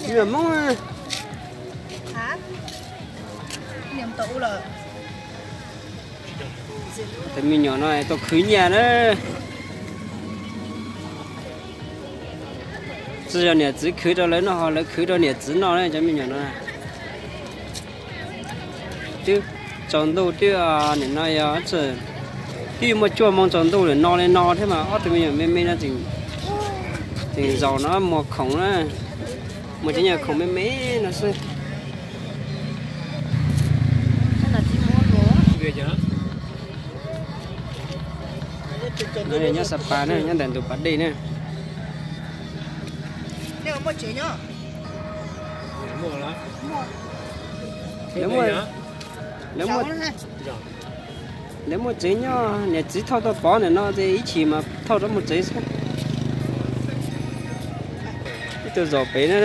Yog Hmoob. Tus me nyuam no tau khwv nyiaj na. Tsis yog niam txiv khwv rau lawv noj, ho lawv khwv rau niam txiv noj na cov me nyuam no. Twb tsaus ntuj twb, nim no yog twb yuav muaj cuaj moo tsaus ntuj lawm no li no thiab mas ob tug me nyuam me me no tseem zaum no muag khoom na, muag cov nyuag khoom me me no xwb. Nyob Xab Pas na, nyob ntawm ntug pas dej na. Lawv muaj, lawv muaj tsev nyob, niam txiv thauj tuaj pov ntawm no ces ib chim mas thauj rov mus tsev xwb. Ib tug zaum pem na.